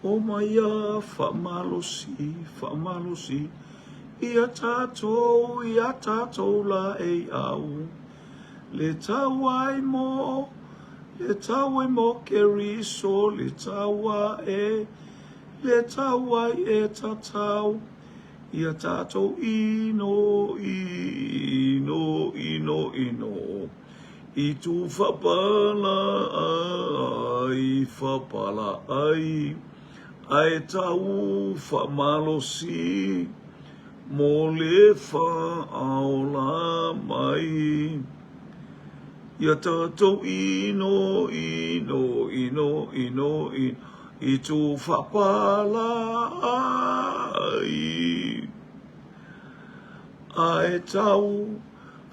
Omai a faamalosi, faamalosi ia tatou, ia tatou laei au. Le tau ai mo, le tau ai mo Keriso, le tau ae, le tau ai e tatau, ia tatou ino, ino, ino, ino. I tu whapala ai, whapala ai, Ae tau whamalosi mo le whaola mai. Ia tatou ino, ino, ino, ino, ino, I tu whapala ai. Ae tau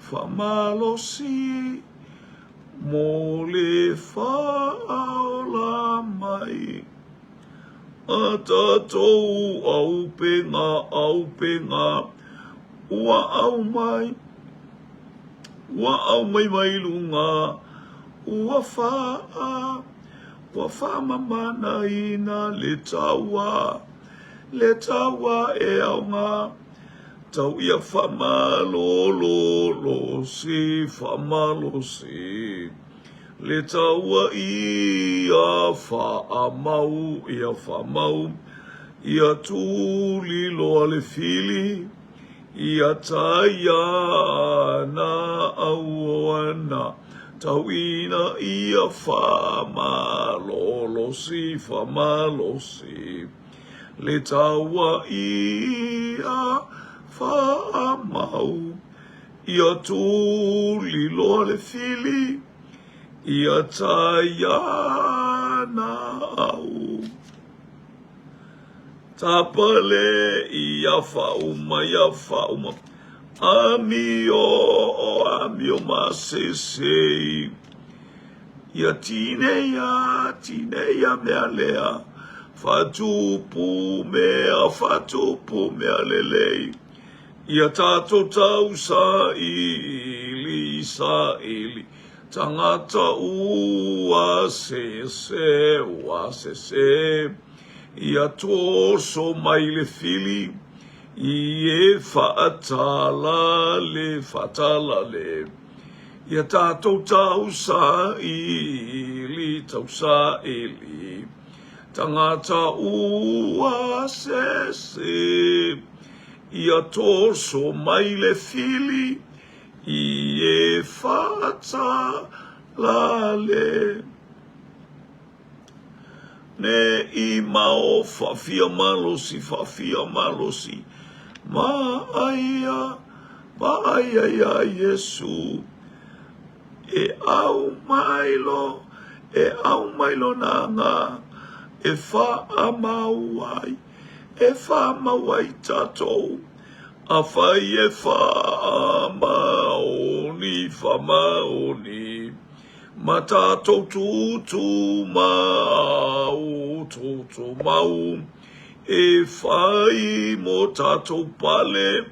Faamalosi mo le faaola mai a tatou aupenga, aupenga ua aumai, ua aumai mai luga, ua faa, ua faamamanaina le taua, le taua e aoga. Tau ia faamalololosi, faamalosi le taua ia faamau, ia faamau, ia tuliloa le fili, ia taia na auoana, tau ina ia faamalolosi, faamalosi. Le taua ia faamau, ia tuliloa le fili, ia taiana au. Tapale ia faauma, ia faauma, amio, amio masese. Ia tineia, tineia mea lea, faatupu mea, faatupu mea lelei. Ia tatou tau saili, saili, tagata ua sese, ua sese. Ia toso mai le fili, i e faatala le, faatala le. Ia tatou tausaili, tausaili, tagata ua sese. Ia toso mai le fili i e fatalale. Ne i mao faafia malosi, faafia malosi, Vaaia, vaaia iā Iesu, E au mai lo, e au mai lona aga, E faamau ai, e faamau ai tatou, Afai e faamaoni, faamaoni. Ma tatou tūtū mau, tūtū mau, e whai mō tatou pale,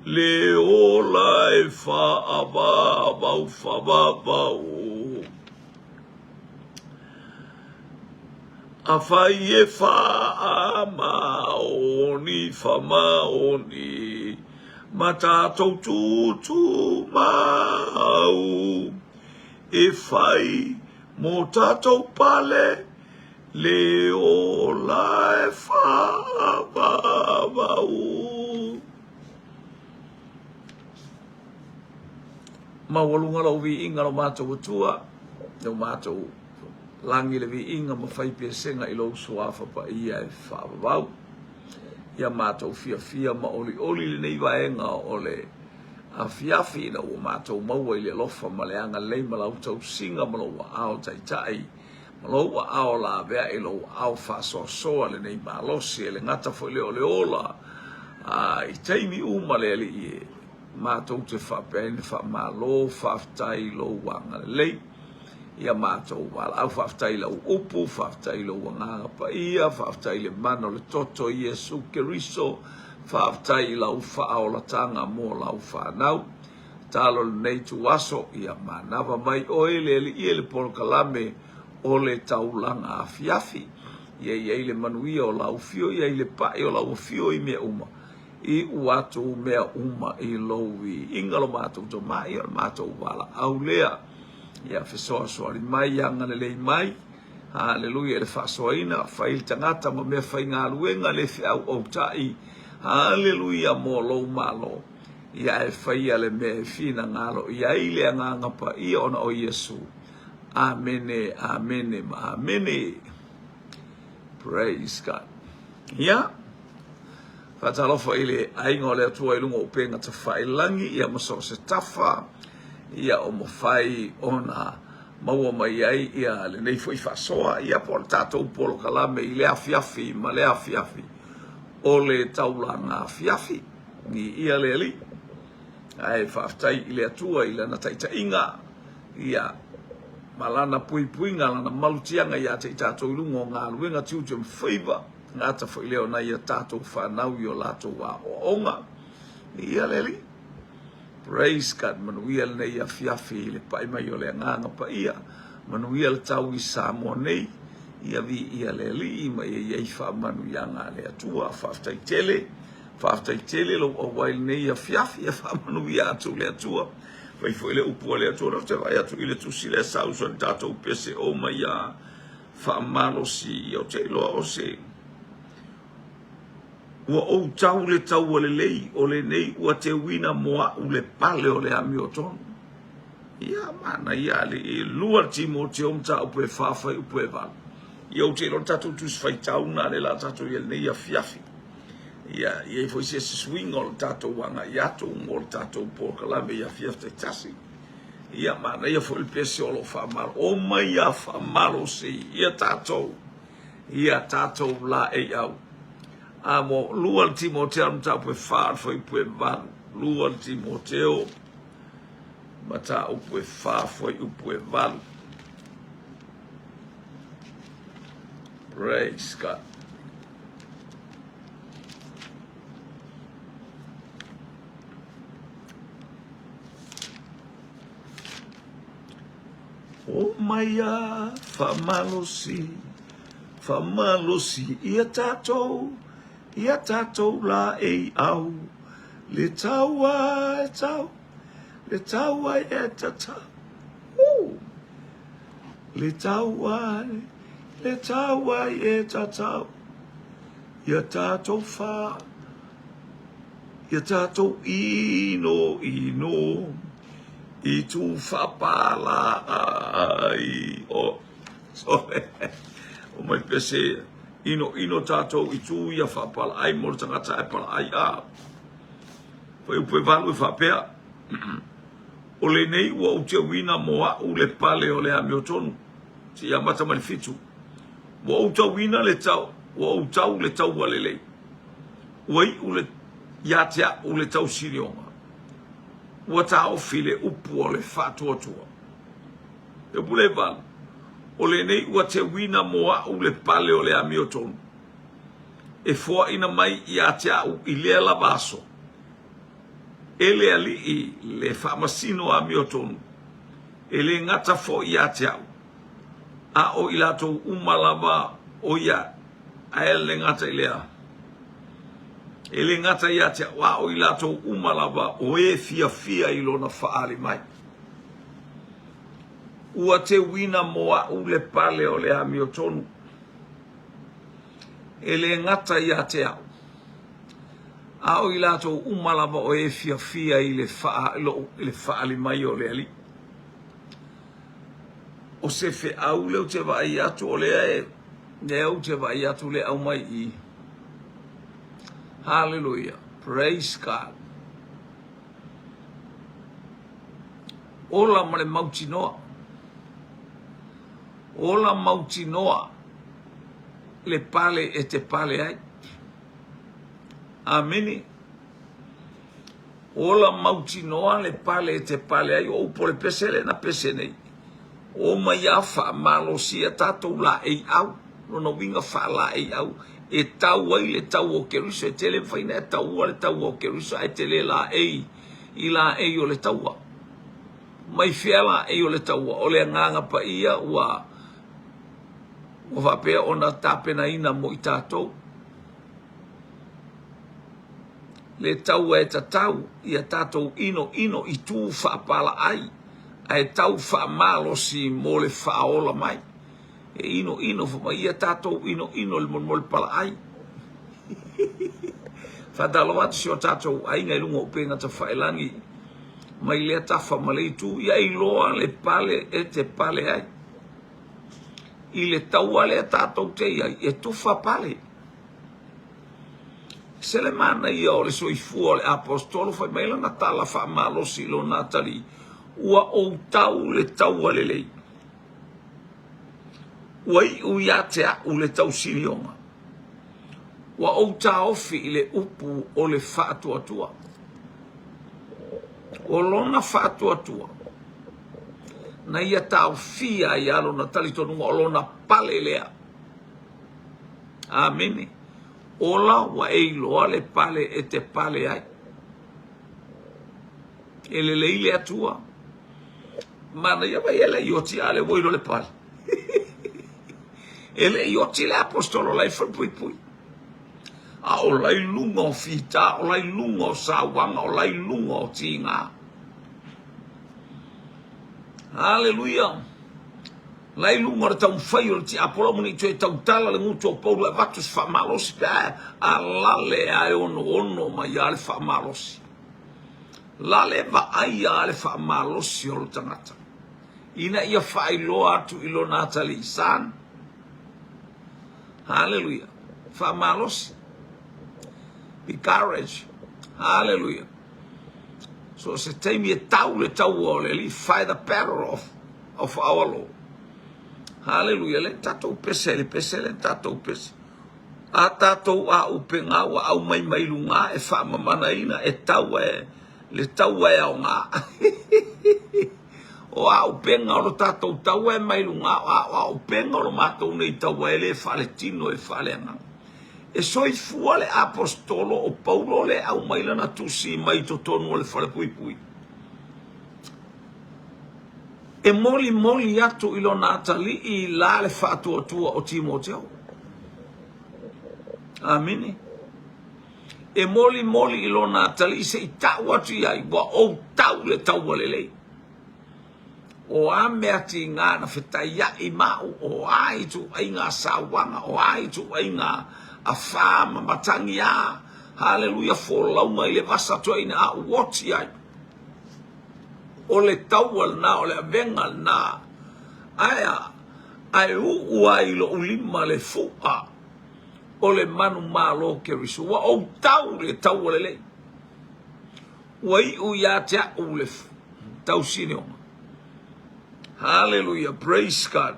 le ola e whaavavau, whavavau. A whai e whaamaoni, whamaoni, ma tatou tūtū mau. E whai mō tātou pale, le ola e whaavavau. Maualuga lou viiga lo matou Atua, lo matou lagi le viiga ma fai pesega i lou suafa paia e faavavau. Ia matou fiafia ma olioli lenei vaega o le afiafi ina ua matou maua i le alofa ma le agalelei ma lau tausiga ma lou aao taitai ma lou aao laveai lou aao faasoasoa lenei malosi e le gata foi lea o le ola a i taimi uma le Alii e matou te faapea ai na faamalo faafetai i lou agalelei ia matou valaau faafetai i lau upu faafetai i lou agaga paia faafetai i le mana o le toto Iesu Keriso Faafetai i lau faaolataga mo lau fanau. Talo lenei ituaso, ia manava mai oe le Alii e le polokalame o le taulaga afiafi. Ia i ai le manuia o lau afio, ia i le paʻi o lau afio i mea uma, iu atu mea uma i lou viiga lo matou tomai, o le matou valaau lea. Ia fesoasoani mai, ia agalelei mai, Haleluia i le faasoaina, fai le tagata ma mea faigaluega le feauautai, haleluia mo lou Malo. Ia e faia le mea e finagalo i ai le Agaga Paia ona o Iesu. Amene, amene ma amene. Praise God. Ia, faatalofa i le aiga o le Atua i luga o upega tafailagi, ia ma so o se tafa, ia o mafai ona maua mai ai ia lenei foi faasoa, ia po o le tatou polokalame i le afiafi ma le afiafi o le taulaga afiafi. Viia le Alii. Ae faafetai i le Atua i lana taitaiga, ia, ma lana puipuiga, lana malutiaga ia te i tatou i luga o galuega, tiute ma faiva, gata foi lea o nai a tatou fanau i o latou aoaoga. Viia le Alii. Praise God. Manuia lenei afiafi i le pai mai o le Agaga Paia. Manuia le tau i Samoa nei. Ia viia le Alii ma ia i ai faamanuiaga a le Atua. Faafetai tele. Faafetai tele lou auai lenei afiafi. Ia faamanuia atu le Atua. Fai foi le upu a le Atua. Ou te vaai atu i le tusi lea sa usu ai le tatou pese o mai ia faamalosi. Ia ou te iloa o se Ua ou tau le taua lelei, o lenei ua teuina mo a'u le pale o le amiotonu. Ia, manaia alii, 2 Timoteo mataupu e 4 fuaiupu e 8. Ia ou te iloa le tatou Tusi Faitau na lea la tatou i ai lenei afiafi. Ia, e i ai foi se isi suiga o le tatou agai atu mo le tatou polokalame i afiafi taitasi. Ia, manaia foi le pese o lo o faamalo. Omai a faamalosi ia tatou. Ia tatou laeiau. A mo 2 le Timoteo mataupu e 4 le fuaiupu e 8. 2 le Timoteo mataupu e 4 fuaiupu e 8. Praise God. Omai a faamalosi, faamalosi ia tatou, ia tatou laeiau, le taua e tau, le taua e tatau. Uh! Le taua, le taua e tatau, ia tatou fa, ia tatou ino ino. I tū whapālā ai o sorry o mai pese ino ino tātou i tū ia whapala ai mo le tangata e pala ai a fuaiupu e valu e faapea o lenei ua ou teuina mo a'u le pale o le amiotonu seia amata mai le 7 ua ou tauina le tau ua ou tau le taua lelei ua iu le ia te a'u le tausilioga Ua taofi le upu o le faatuatua. Le upu le 8, O lenei ua teuina mo a'u le pale o le amiotonu, e foaina mai ia te a'u i lea lava aso, e le Alii le faamasino amiotonu, e le gata foi ia te a'u, a o i latou uma lava o ia, ae le gata i lea, e le gata ia te au, a o i latou uma lava o e fiafia i lona faaali mai. Ua teuina mo a'u le pale o le amiotonu, e le gata ia te au, a o i latou uma lava o e fiafia i le faaali mai o le Alii. O se feau lea ou te vaai atu o lea e lea ou te vaai atu lea aumai i i. Hallelujah. Praise God. Ola ma le mautinoa. Ola mautinoa le pale e te pale ai. Amene. Ola mautinoa le pale e te pale ai, o upu o le pese lea na pese nei. Omai a faamalosia tatou laeiau, lona uiga faalaeiau, e tau ai le tau o Keriso, e te le mafai ona e taua le tau o Keriso ae te le laei i laei o le taua. Mai fea laei o le taua? O le Agaga Paia ua. Ua faapea ona tapenaina mo i tatou. Le taua e tatau ia tatou inoino i tu faapalaai ae tau faamalosi mo le faaola mai. E inoino fai mai ia tatou inoino i le molemole palaai. Faatalofa atu si o tatou aiga i luga o upega tafailagi mai lea tafa ma le itu ia iloa le pale e te pale ai. I le taua lea tatou te i ai e tufa pale. Se le manaia o le soifua o le Aposetolo fai mai lana tala faamalosi i lona atalii, Ua ou tau le taua lelei. Ua iu ia te a'u le tausilioga. Ua ou taofi i le upu o le faatuatua. O lona faatuatua na ia taofia ai lava lona talitonuga, o lona pale lea. Amene. Ola ua e iloa le pale e te pale ai. E lelei le Atua. Manaia mai e le i oti a le ua iloa le pale. E le i oti le apostolo la e falepuipui. A o la i luga o fita, o la i luga o sauaga, o la i luga o tiga. Haleluia! La i luga o le taumafai o le tiapolo aua ne i toe tautala le gutu o Paulo e avatu se faamalosi pe a alale a e onoono mai lava le faamalosi. La le vaaia lava le faamalosi o le tagata ina ia faailoa atu i lona atalii son. Haleluia. Faamalosi. Be courage. Haleluia. So se taimi e tau le taua o le Alii, fight the battle of, of our Lord. Haleluia. Le tatou pese, le pese, le tatou pese. A tatou auupega ua aumai mai luga e faamamanaina e tau e le taua e aoga. O auupega o lo tatou taua e mai luga, o auupega o lo matou nei taua e le faaletino e faaleagaga. E soifua le Aposetolo o Paulo lea e aumai lana tusi mai totonu o le falepuipui. E molimoli atu i lona atalii la le faatuatua o Timoteo. Amene. E molimoli i lona atalii se i tau atu i ai, ua ou tau le taua lelei. O a mea tiga na fetaiaʻi ma aʻu, o a ituaiga sauaga, o a ituaiga afā ma matagiā, haleluia, folauga i le vasa toeaina aʻu oti ai. O le taua lena, o le avega lena, ae a, ae uʻu ai i loʻu lima le fuʻa o le manumalo Keriso. Ua ou tau le taua lelei. Ua iu ia te aʻu le tausineoga. Haleluia, praise God.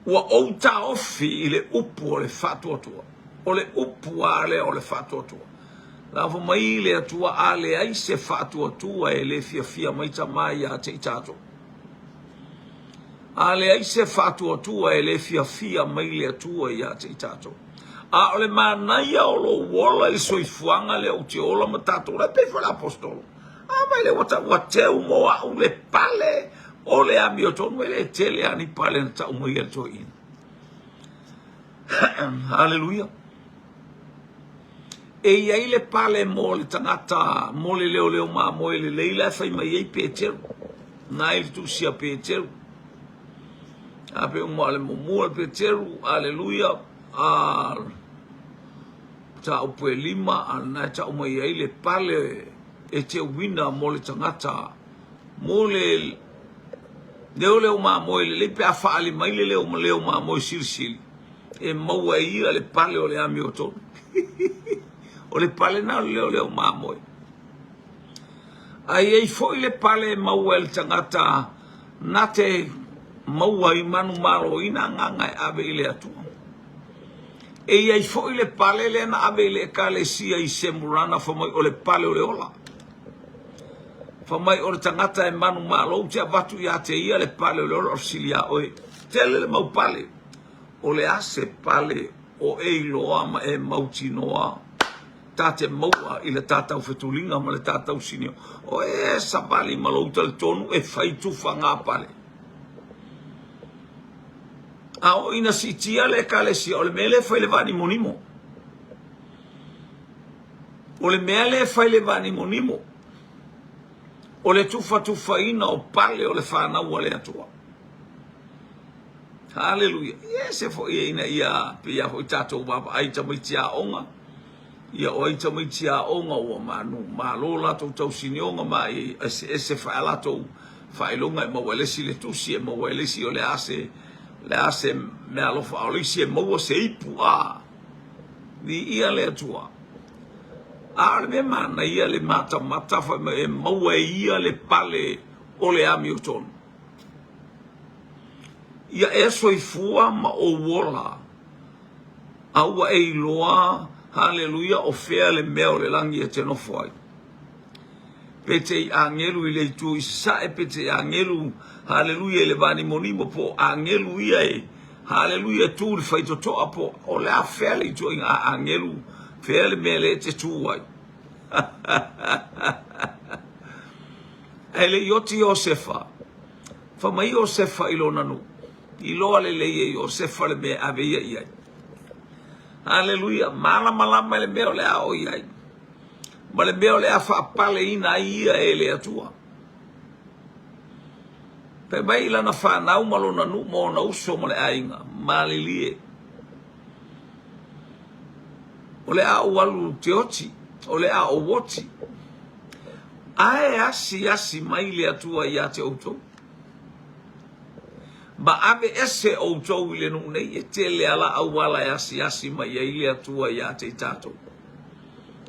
Ua ou taofi i le upu o le faatuatua. O le upu a lea o le faatuatua. Lafo mai le Atua a leai se faatuatua e le fiafia mai Tama ia te i tatou. A leai se faatuatua e le fiafia mai le Atua ia te i tatou. A o le manaia o lou ola i le soifuaga lea ou te ola ma tatou la e pei foi le apostolo. A mai le ua tau ua teu mo a'u le pale o le amiotonu e le tele a ni pale na tau mai e le toeaina. Haleluia. E i ai le pale mo le tagata mo le leoleo mamoe lelei la e fai mai ai Peteru. Na i le tusi a Peteru. A pe uma le muamua le Peteru, aleluia, a mataupu e lima, a lena e tau mai ai le pale e teuina mo le tagata, mo le leoleo mamoe lelei pe a faaali mai le leo leo mamoe silisili, e maua e ia le pale o le amiotonu. O le pale lena o le leoleo mamoe. A i ai foi le pale e maua e le tagata na te maua i manumaloina agaga e ave i le Atua. E i ai foi le pale lea na ave i le Ekalesia i Semurana fai mai o le pale o le ola. Fai mai o le tagata e manumalo ou te avatu ia te ia le pale o le ola o fesili ia oe. Tele le mau pale. O le a se pale o e iloa ma e mautinoa ta te maua i le tatau fetuliga ma le tatau sinio. O e savali ma lou talitonu e fai tufa ngā pale. A oo ina siitia le Ekalesia, o le mea lea e fai le vaanimonimo. O le mea lea e fai le vaanimonimo, o le tufatufaina o pale o le fanau a le Atua. Haleluia. Ia ese foi ina ia pei lava foi tatou vaavaai i tamaiti aoga. Ia o ai tamaiti aoga ua manu malo latou tausinioga ma e eseese foi a latou faailoga e maua e le isi le tusi e maua e le isi o le a se le a se meaalofa a o le isi e maua se ipu a viia le Atua. A o le mea manaia le matamata fai mai e maua e ia le pale o le amiotonu. Ia e soifua ma ou ola, a ua e iloa, haleluia, o fea le mea o le lagi e te nofo ai. Pe te i agelu i le itu i sasae, pe te i agelu, haleluia, i le vanimonimo, po o agelu ia e, haleluia, e tu i le faitotoa, po o le a fea le ituaiga a agelu, fea le mea lea e te tu ai. Ae le i oti Iosefa, fai mai Iosefa i lona nuu, iloa lelei e Iosefa le mea e ave ia i ai. Aleluia, malamalama i le mea o le a oo i ai, ma le mea o le a faapaleina ai ia e le Atua. Fai mai i lana fanau ma lona nuu ma ona uso ma le aiga, malilie. O le a ou alu ou te oti, o le a ou oti. Ae asiasi mai le Atua ia te outou. Ma ave ese outou i le nuu nei, e tele ala auala e asiasi mai ai le Atua ia te i tatou.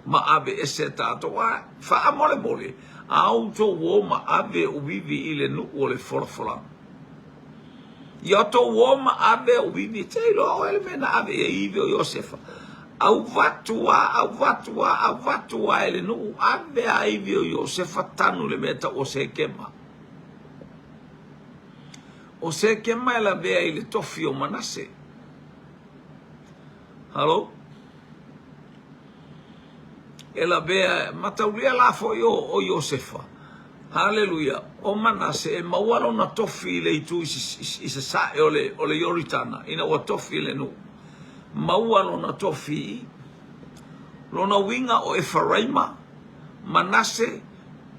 Ma ave ese tatou. A, faamolemole, a outou o ma ave uivi i le nuu o le folafolaga. Ia outou o ma ave uivi, e te iloa oe le mea na ave i ai ivi o Iosefa. Auvatu a, auvatu a, auvatu a e le nuu, ave a ivi o Iosefa tanu i le mea e tau o Sekema. O Sekema e lavea i le tofi o Manase. Halo? E lavea, mataulia la foi o, o Iosefa. Haleluia! O Manase e maua lona tofi i le itu i sasae o le, o le Ioritana, ina ua tofi le nuu. Maua lona tofi i lona uiga o Efaraima, Manase,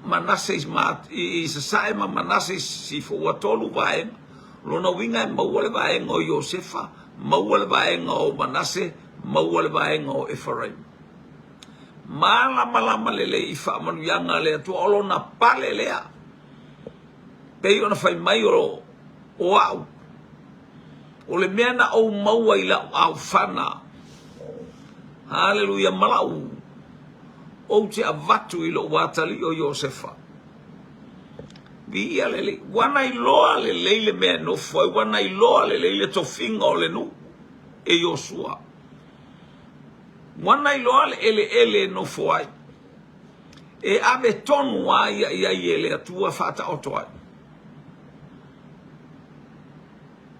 Manase i, i, i sasae ma Manase i sisifo, ua tolu vaega. Lona uiga e maua le vaega o Iosefa, maua le vaega o Manase, maua le vaega o Efaraima. Malamalama lelei i faamanuiaga a le Atua, o lona pale lea. Pei ona fai mai o, o au, o le mea na ou maua i lau aofana, haleluia, ma lau, ou te avatu i lou atalii o Iosefa. Viia le Alii. Ua na iloa lelei le mea e nofo ai, ua na iloa lelei le tofiga o le nuu e Iosua. Ua na iloa le eleele e nofo ai, e ave tonu a ia i ai e le Atua e faataoto ai.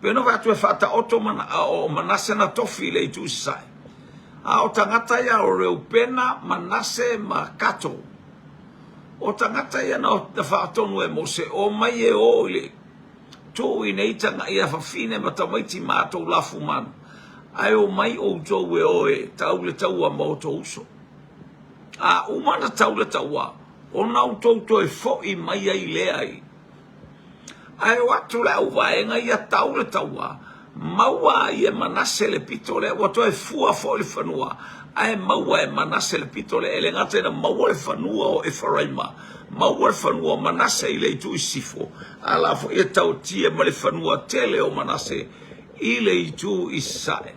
Pei ona fai atu e faataoto mana, o Manase na tofi i le itu i sasae. A o tagata ia o Reupena, Manase ma Kato. O tagata ia na, na faatonu e Mose, o mai e o i le Tuu i nei taga ia fafine ma tamaiti ma atou lafu manu, ae o mai outou e o e tau le taua ma outou uso. A uma na tau le taua, ona outou toe foi mai ai lea i. Ae o atu le auvaega ia tau le taua, maua ai e Manase le pito lea, ua toe fua foi le fanua, ae maua e Manase le pito lea, e le gata ina maua le fanua o Efaraima, maua le fanua o Manase i le itu i sisifo, a la foi e tautia ma le fanua tele o Manase i le itu i sasae.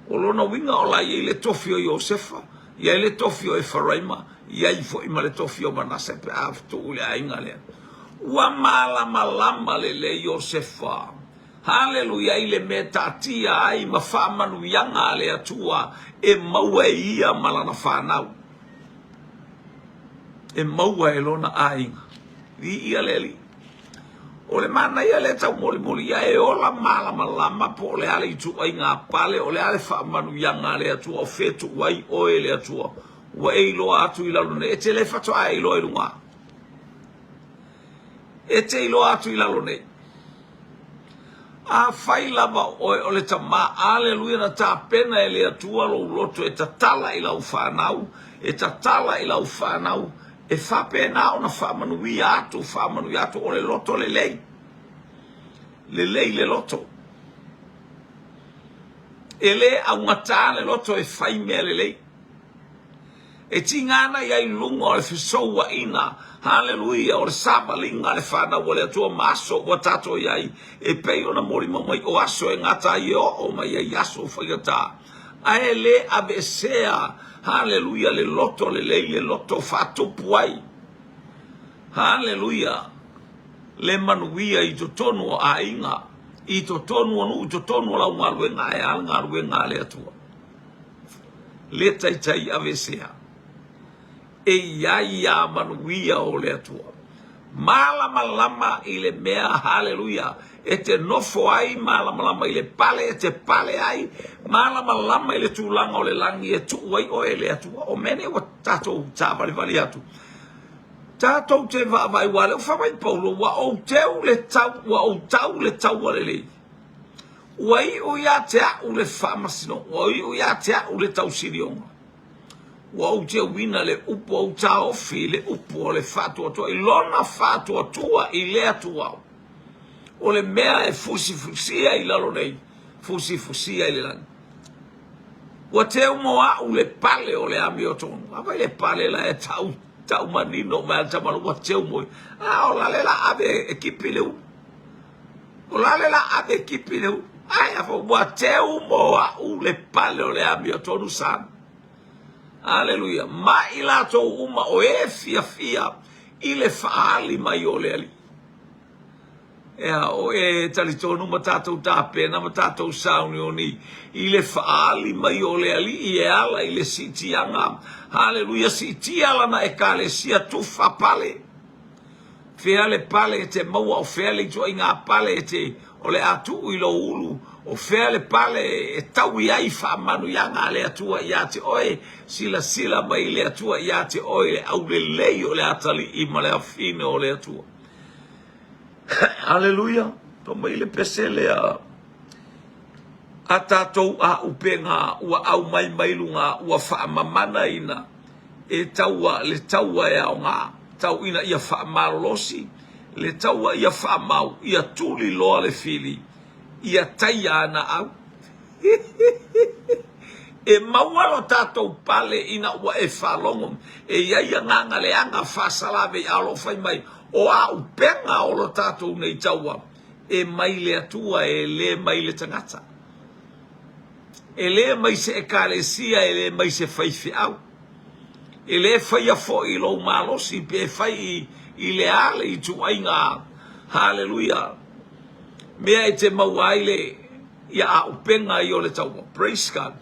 O lona uiga o la i ai le tofi o Iosefa, i ai le tofi o Efaraima, i ai foi ma le tofi o Manase pe a tuu i le aiga lea. Ua malamalama lelei Iosefa, haleluia, i le mea e taatia ai ma faamanuiaga a le Atua e maua e ia ma lana fanau, e maua e lona aiga. Viia le Alii. O le manaia lea taumolimoli ia e ola malamalama po o le a le ituaiga pale, o le a le faamanuiaga a le Atua, o fea e tuu ai oe e le Atua. Ua e iloa atu i lalo nei, e te le faatoa e iloa i luga. E te iloa atu i lalo nei. Afai lava o oe o le tama, aleluia, na tapena e le Atua lou loto e tatala i lau fanau, e tatala i lau fanau, e faapena ona faamanuia atu, faamanuia atu, o le loto lelei, lelei le loto. E le augata le loto e fai mea lelei. E tiga ana ia i luga o le fesouaina, haleluia, o le savaliga a le fanau a le Atua ma aso ua tatou i ai, e pei ona molimau mai o aso e gata ai e oo mai ai i aso faigata. Ae le aveesea, haleluia, le loto lelei, le loto faatupu ai, haleluia, le manuia i totonu o aiga, i totonu o nuu, i totonu o lau galuega, ae a le galuega a le Atua. Le taitai aveesea. E i ai a manuia o le Atua. Malamalama i le mea, haleluia, e te nofo ai, malamalama i le pale e te pale ai, malamalama i le tulaga o le lagi e tuu ai oe e le Atua. O mea nei ua tatou taavalivali atu, tatou te vaavaai, ua lea ua fai mai Paulo, ua ou teu le tau, ua ou tau le taua lelei. Ua iu ia te a'u le faamasinoga, ua iu ia te a'u le tausilioga. Ua ou teuina le upu, ua ou taofi i le upu o le faatuatua, i lona faatuatua i le Atua. O le mea e fusifusia i lalo nei, fusifusia i le lagi. Ua teu mo a'u le pale o le amiotonu. A vai le pale la e tau, tau manino mai a le tamalo, ua teu mo. A o la le la ave e kipi le ulu. O la le la ave kipi le ulu. Ae a ua teu mo a'u le pale o le amiotonu sa. Aleluia. Ma i latou uma o e fiafia i le faaali mai o le Alii. Ea, o e talitonu ma tatou tapena ma tatou sauniuni i le faaali mai o le Alii e ala i le siitiaga. Haleluia, siitia lana Ekalesia tufa pale. Fea le pale e te maua, o fea le ituaiga pale e te, o le a tuu i lou ulu, o fea le pale e taui ai faamanuiaga a le Atua ia te oe, silasila mai le Atua ia te oe le aulelei o le atalii ma le afine o le Atua. Aleluia! Fai mai le pese lea a tatou aupega ua aumai mai luga ua faamamanaina e taua le taua e aoga tau ina ia faamalolosi le taua ia faamau ia tuli loa le fili ia taia ana au. E maua lo tatou pale ina ua e faalogo e i ai agaga leaga faasalavei a o lo o fai mai o aupega o lo tatou nei taua e mai le Atua e le mai le tagata. E le mai se Ekalesia, e le mai se faifeau. E le faia foi i lou malosi pe fai i, i le a le ituaiga, haleluia, mea e te maua ai le ia aupega ia o le taua. Praise God.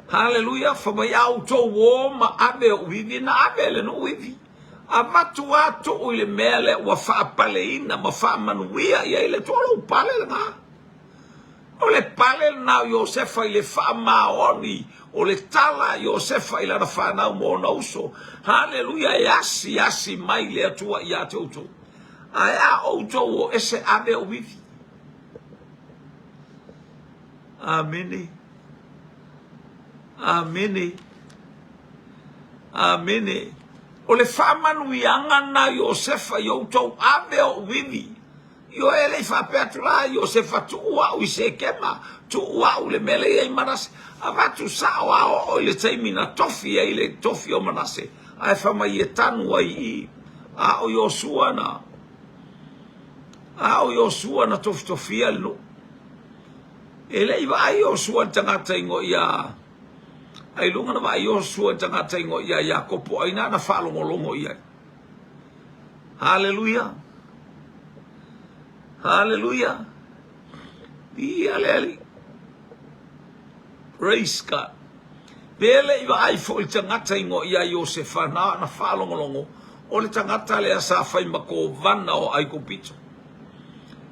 Haleluia, fai mai a outou o ma ave ou ivi, na ave e le nuu ivi. Avatu a tuu i le mea lea ua faapaleina ma faamanuia i ai le Atua, o lou pale lena. O le pale lena o Iosefa i le faamaoni o le tala a Iosefa i lana fanau ma ona uso. Haleluia, e asiasi mai le Atua ia te outou. Ae a outou o ese ave ou ivi. Amene. Amene. Amene. O le faamanuiaga lena a Iosefa i outou ave ou ivi. Ioe, e le i faapea atu la Iosefa, tuu au i Sekema, tuu au i le mea lea e i ai Manase. Avatu sao a oo i le taimi na tofi ai le tofi o Manase, ae fai mai e tanu ai i i. A o Iosua na, a o Iosua na tofitofia le nuu. E le i vaai Iosua i le tagata i ia, ailoga na vaai Iosua i le tagata i ia Iakopo, ai na na faalogologo i ai. Haleluia! Haleluia! Viia le Alii. Praise God. Pe le i vaai foi le tagata i ngoa ia Iosefa na na faalogologo o le tagata lea sa fai ma kovana o Aikupito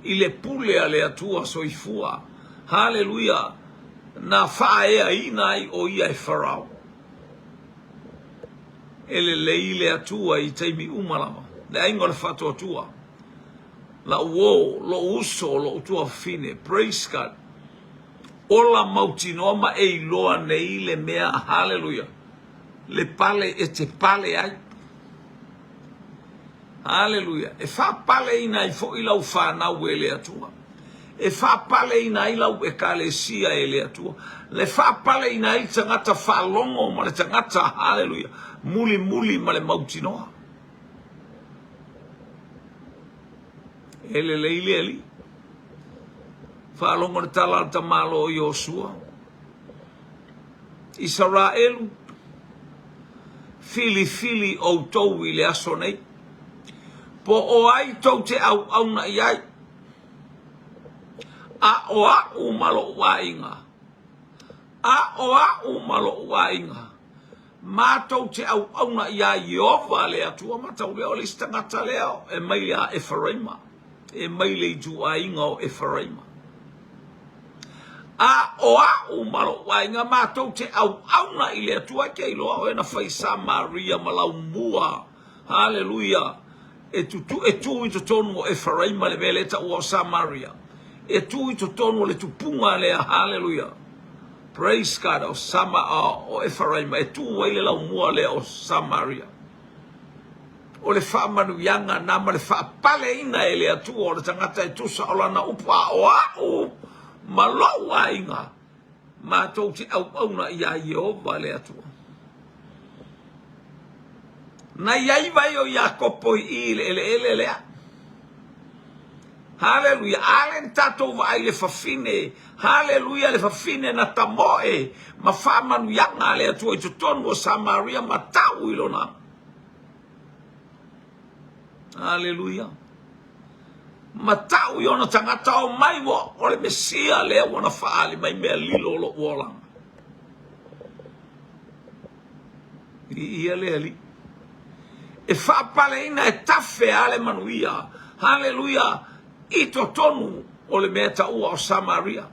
i le pule a le Atua soifua. Haleluia! Na faaeaina ai o ia e Farao. E lelei le Atua i taimi uma lava. Le aiga o le faatuatua. Lau uo, lou uso, lou tuafafine. Praise God. Ola mautinoa ma e iloa nei le mea, haleluia, le pale e te pale ai. Haleluia. E faapaleina ai foi lau fanau e le Atua. E faapaleina ai lau ekalesia e le Atua. Le faapaleina ai le tagata faalogo ma le tagata, haleluia, mulimuli ma le mautinoa. E lelei le Alii. Faalogo le tala a le tamaloa o Iosua. Isaraelu, filifili outou i le aso nei, po o ai tou te auauna i ai, a o a'u ma lo'u aiga, a o a'u ma lo'u aiga, matou te auauna iā Ieova le Atua. Matau lea o le isi tagata lea e mai ia Eferaima, e mai le ituaiga o Eferaima. A o a'u ma lo'u aiga matou te auauna i le Atua. E te iloa oe na fai Samaria ma laumua. Haleluia! E tutu, e tu i totonu o Eferaima le mea lea e taua o Samaria. E tu i totonu o le tupuga lea. Haleluia! Praise God o Sama, o Eferaima e tu ai le laumua lea o Samaria. O le faamanuiaga na ma le faapaleina e le Atua o le tagata e tusa o lana upu, a o a'u ma lo'u aiga matou te auauna iā Ieova le Atua. Na i ai vai o Iakopo i i le eleele lea. Haleluia! Ale na tatou vaai i le fafine, haleluia, le fafine na tamoe ma faamanuiaga a le Atua i totonu o Samaria ma tau i lona. Haleluia! Ma tau i ona tagata o mai ua o le Mesia lea ua na faaali mai mea lilo o lou olaga. Viia le Alii. E faapaleina e tafe a le manuia. Haleluia! I totonu o le mea taua o Samaria.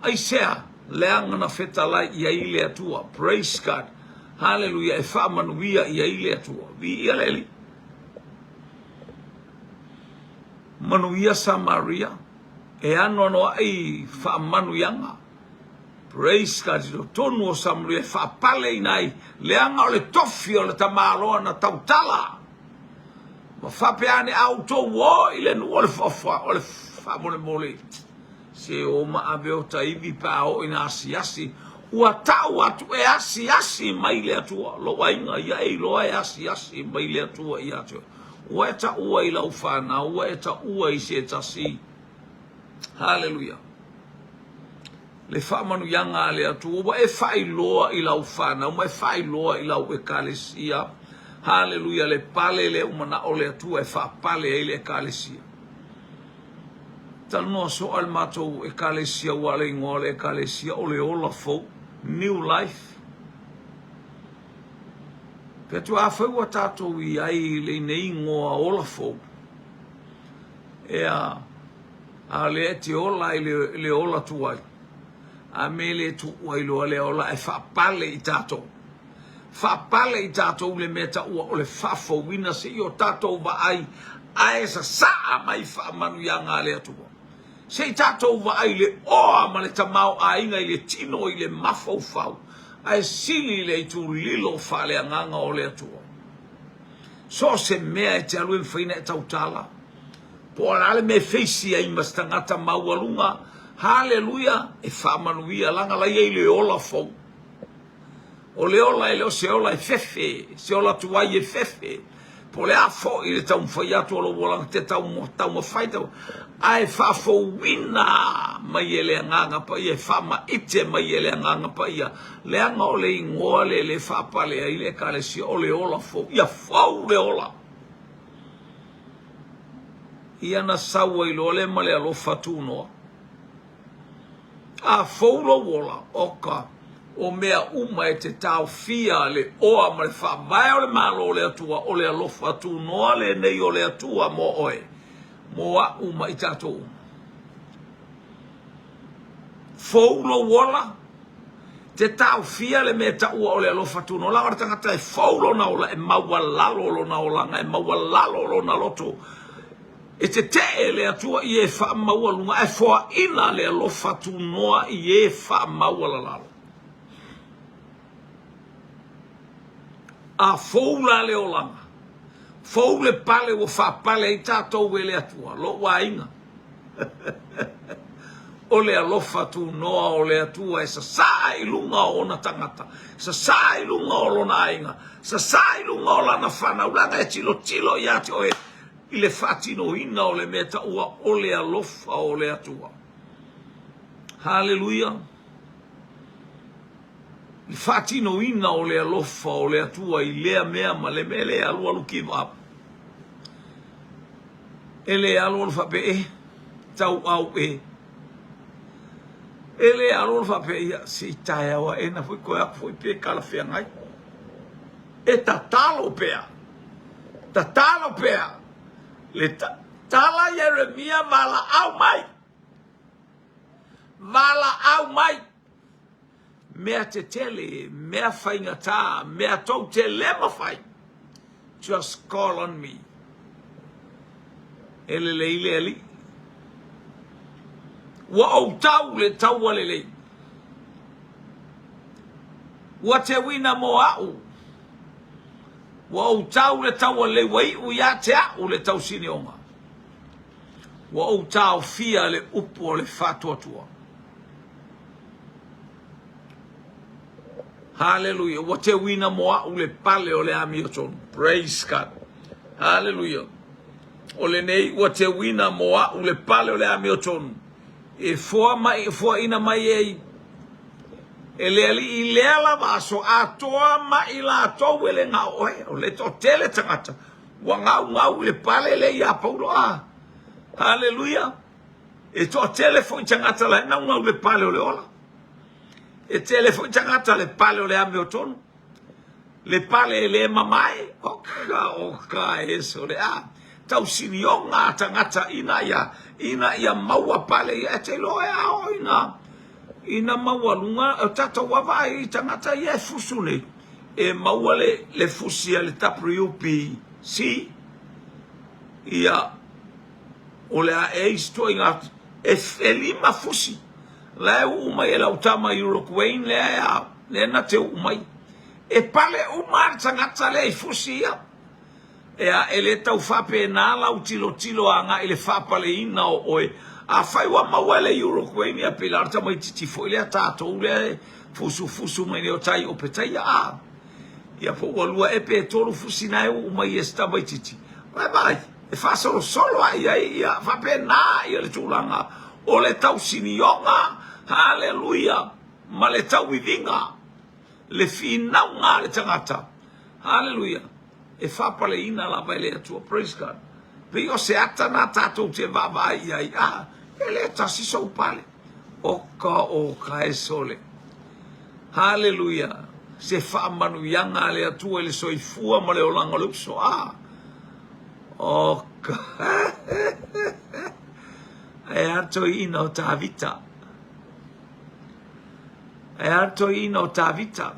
Aisea? Leaga na fetalai i ai le Atua. Praise God. Haleluia! E faamanuia i ai le Atua. Viia le Alii. Manuia Samaria. E anoanoai faamanuiaga. Praise God, i totonu o Samaria e faapaleina ai, leaga o le tofi o le tamaloa na tautala. Ma faapea ane, a outou o i le nuu o le faafa, o le faamolemole, se o ma ave o ta ivi pe a oo ina asiasi, ua tau atu e asiasi mai le Atua. Lou aiga ia e iloa e asiasi mai le Atua ia te oe. Ua e taua i lau fanau, ua e taua i se tasi. Haleluia. Le faamanuiaga a le Atua ua e faailoa i lau fanau ma e faailoa i lau ekalesia. Haleluia. Le pale lea ua manao le Atua e faapale ai le ekalesia. Talanoa soa le matou ekalesia ua le igoa o le ekalesia o le ola fou, New Life. Pe atu afai ua tatou i ai i lenei igoa ola fou, Ea, a o lea e te ola i le, le ola tuai, a me le tuua i loa lea ola e faapale i tatou. Faapale i tatou le mea taua o le faafouina se i o tatou vaai ae sasaa mai faamanuiaga a le Atua. Se i tatou vaai le oa ma le tamaoaiga i le tino i le mafaufau ae sili le itulilo faaleagaga o le Atua. So o se mea e te alu e mafai ona e tautala, po o le a le mea e feisi ai ma se tagata maualuga, haleluia, e faamanuia, laga la ia i le ola fou. O le ola e le o se ola e fefe, se ola tuai e fefe, po o le a foi le taumafai atu o lou olaga te taumafai, tau, ae faafouina mai e le Agaga Paia, e faamaite mai e le Agaga Paia, leaga o le igoa lea le faapale ai le Ekalesia, o le ola fou, ia fou le ola. Ia na sau ai loa lea ma le alofa tunoa. A fou lou ola, oka, o mea uma e te taofia le oa ma le faavae o le Malo o le Atua, o le alofa tunoa lenei o le Atua mo oe, mo a'u ma i tatou uma. Fou lou ola, Te taofia le mea e taua o le alofa tunoa. O le tagata e fou lona ola, e maualalo lona olaga, e maualalo lona loto. E tetee le Atua i e faamaualuga, ae foaina le alofa tunoa i e faamaualalalo. A fou la le olaga, fou le pale ua faapale ai tatou e le Atua, lou aiga. O le alofa tunoa o le Atua e sasaa i luga o ona tagata, sasaa i luga o lona aiga, sasaa i luga o lana fanau, leaga e tilotilo ia te oe i le faatinoina o le mea taua o le alofa o le Atua. Haleluia! Le faatinoina o le alofa o le Atua i lea mea ma le mea lea, alualu give up. E le alualu faapea, e, tauau e. E le alualu faapea, ia, se i taeao aena foi toe aku foi pe talafeagai. E tatalo pea, tatalo pea, le tala Ieremia valaau mai, valaau mai. Mea tetele, mea faigata, mea tou te le mafai. Just call on me. E lelei le Alii. Ua ou tau le taua lelei. Ua teuina mo a'u. Ua ou tau le taua lelei, ua iu ia te a'u le tausinioga. Ua ou taofia le upu o le faatuatua. Haleluia. Ua teuina mo a'u le pale o le amiotonu. Praise God. Haleluia. O lenei ua teuina mo a'u le pale o le amiotonu. E foa mai, foaina mai ai e le Alii i lea lava aso atoa mai latou e le na o oe. O le toatele tagata ua gaugau i le pale lea ia Paulo. Ah, haleluia. E toatele foi tagata la e naunau i le pale o le ola. E tele foi tagata le pale o le amiotonu. Le pale e le mamae. Oka, oka, eso le a. Tausinioga a tagata ina ia, ina ia maua pale ia. E te iloa e a oo ina, ina maualuga, o tatou vaavaai i tagata ia e fusu nei. E maua le, le fusi a le WBC, ia, o le a e isi ituaiga e, e lima fusi la e uu mai e lau tama i Uruguay lea e a, lea na te uu mai. E pale uma le tagata lea i fusi ia. E a, e le tau faapena lau tilotilo agai i le faapaleina o oe. Afai ua maua e le Uruguay ia pei la o le tamaititi foi lea tatou lea e fusufusu mai nei o tai o petaia a. Ia po ua lua ea pe tolu fusi na e uu mai e si tamaititi. Vaai vaai, e faasolosolo lava i ai ia faapena ia le tulaga o le tausinioga, haleluia, ma le tauiviga, le finauga a le tagata, haleluia, e faapaleina lava e le Atua. Praise God. Pei o se ata na tatou te vaavaai i ai, ah, e le tasi sou pale. Oka oka e sole. Haleluia! Se faamanuiaga a le Atua i le soifua ma le olaga o le uso. Ah! Oka! Ae a le toeaina o Tavita? Ae a le toeaina o Tavita?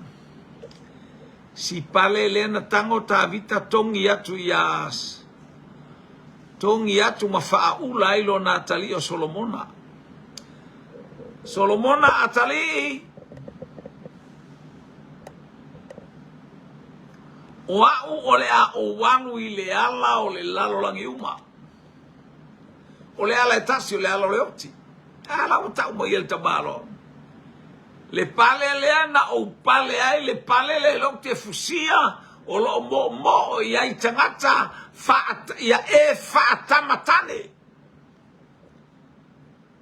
Si pale lea na tago Tavita togi atu iā togi atu ma faaula ai lona atalii o Solomona. Solomona atalii, o a'u o le a ou alu i le ala o le lalolagi uma. O le ala e tasi, o le ala o le oti. A la ua tau mai e le tamaloa. Le pale lea na ou pale ai, le pale lea lea ou te fusia, o lo o moomoo i ai tagata, faa, ia e faatamatane.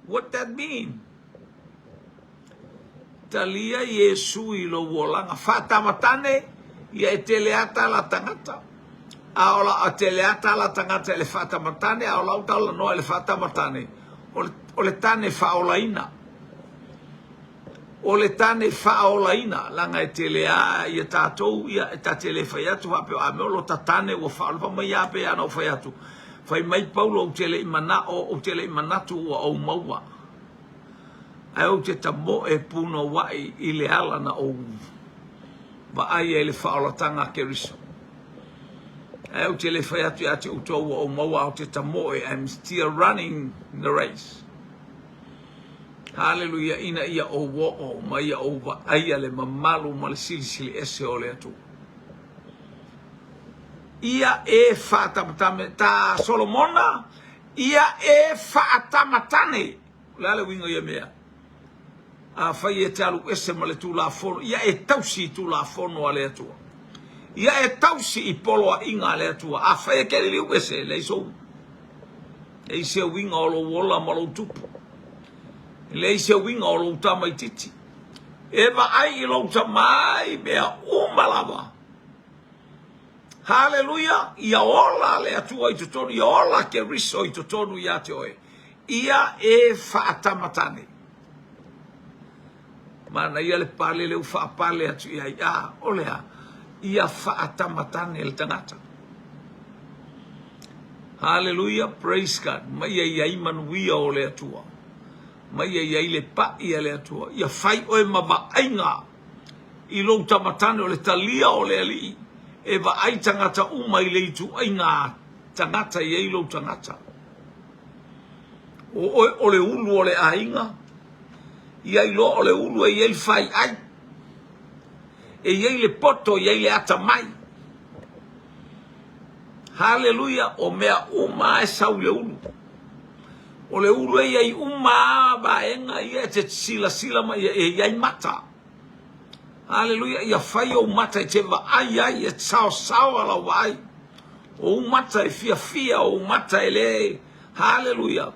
What that mean? Talia Iesu i lou olaga. Faatamatane, ia e tele ata la tagata. A o la, a tele ata la tagata i le faatamatane, a o lau talanoa i le faatamatane, o le, o le tane faaolaina. O le tane faaolaina, leaga e tele a ia tatou, ia e ta te le fai atu faapea, a mea o lo ta tane ua faaola, fai mai a pei a na ou fai atu. Fai mai Paulo, ou te le i manao, ou te le i manatu ua ou maua. Ae ou te tamoe punouai i le ala na ou vaai ai i le faaolataga a Keriso. Ae ou te le fai atu ia te outou ua ou maua, ae ou te tamoe, I'm still running the race. Haleluia, ina ia ou oo ma ia ou vaaia le mamalu ma le silisili ese o le Atua. Ia e faatamatame, tā Solomona, ia e faatamatane. O le a le uiga o ia mea? Afai e te alu ese ma le Tulafono, ia e tausi i Tulafono a le Atua. Ia e tausi i poloaiga a le Atua. Afai e te liliu ese, e leai sou, leai se uiga o lou ola ma lou tupu. E leai se uiga o lou tamaitiiti. E vaai i lou tamā i mea uma lava. Haleluia! Ia ola le Atua i totonu, ia ola Keriso i totonu ia te oe. Ia e faatamatane. Manaia le pale lea ua faapale atu i ai. A, o le a? Ia faatamatane le tagata. Haleluia, praise God. Ma ia i ai manuia o le Atua. Ma ia i ai le paʻi a le Atua. Ia fai oe ma vaaiga i lou tamatane o le talia o le Alii e vaai tagata uma i le ituaiga tagata i ai lou tagata. O oe o le ulu o le aiga, ia iloa o le ulu e i ai le faiai, e i ai le poto, e i ai le atamai. Haleluia, o mea uma e sau i le ulu. O le ulu e i ai uma a vaega ia e te silasila mai e i ai mata. Haleluia, ia fai ou mata e te vaai ai, e saosaoa lau vaai. O ou mata e fiafia, o ou mata e le, haleluia,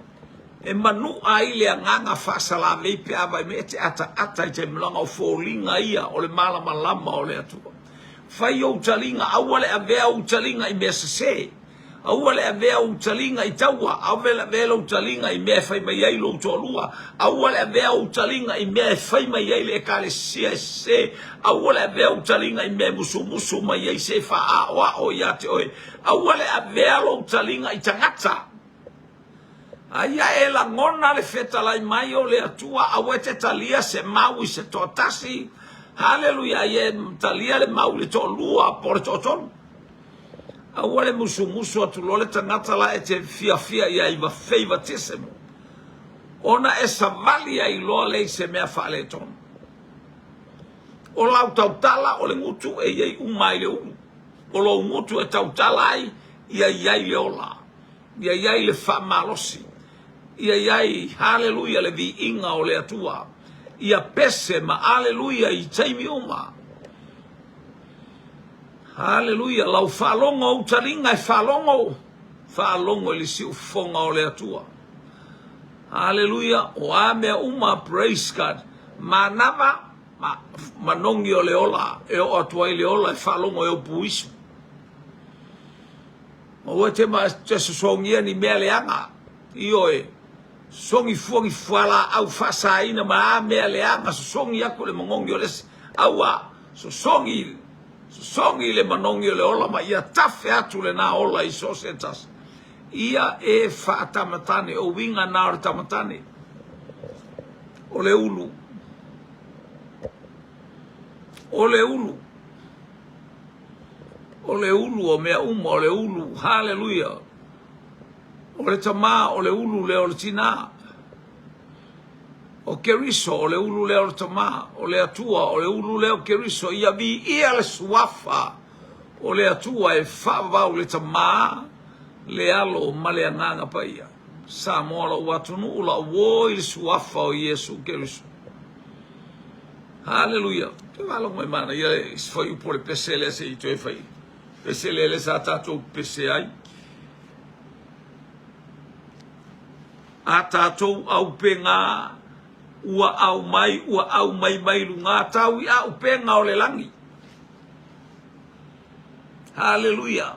e manuʻa ai le agaga faasalavei pe a vaai mai e te ataata i taimi leaga o foliga ia o le malamalama o le Atua. Fai ou taliga, aua le avea ou taliga i mea sese. Aua le avea ou taliga i taua, aua le avea lou taliga i mea e fai mai ai lou toalua, aua le avea ou taliga i mea e fai mai ai le ekalesia e sese, aua le avea ou taliga i mea e musumusu mai ai se faaaoao ia te oe, aua le avea lou taliga i tagata. Aia e lagona le fetalai mai o le Atua, aua e te talia se mau i se toatasi, haleluia, aia e talia le mau i le toalua po o le toatolu. Aua le musumusu atu loa le tagata la e te fiafia ia i favoritism, ona e savali ai loa lea i se mea faaletonu. O lau tautala o le gutu e i ai uma ai le ulu. O lou gutu e tautala ai, ia i ai le ola, ia i ai le faamalosi, ia i ai, haleluia, le viiga o le Atua, ia pese ma aleluia i taimi uma. Haleluia, lau faalogo ou taliga e faalogo, faalogo i le siufofoga o le Atua. Haleluia, o a mea uma, praise God, manava, ma, manogi o le ola, e oo atu ai le ola e faalogo e upu isu. Aua te ma te sosogia ni mea leaga, ioe, sosogi fua ni fualaau faasaina ma a mea leaga, sosogi aku le manogi o le isi, aua, Sosogi, sosogi le manogi o le ola ma ia tafe atu lena ola i so o se tasi. Ia e faatamatane, o uiga na o le tamatane, o le ulu, o le ulu, o le ulu o mea uma, o le ulu, haleluia, o le tamā, o le ulu lea o le tinā. O Keriso, o le ulu lea o le Tama, o le Atua, o le ulu lea o Keriso, ia viia le suafa o le Atua e faavavau le Tama, le Alo ma le Agaga Paia. Samoa lou atunuu, lau uo i le suafa o Iesu Keriso. Haleluia. Te faalogo mai manaia le fuaiupu o le pese lea se i toe fai. Pese lea lea sa tatou pese ai. A tatou aupega ua aumai, ua aumai mai luga tau i aupega o le lagi. Haleluia!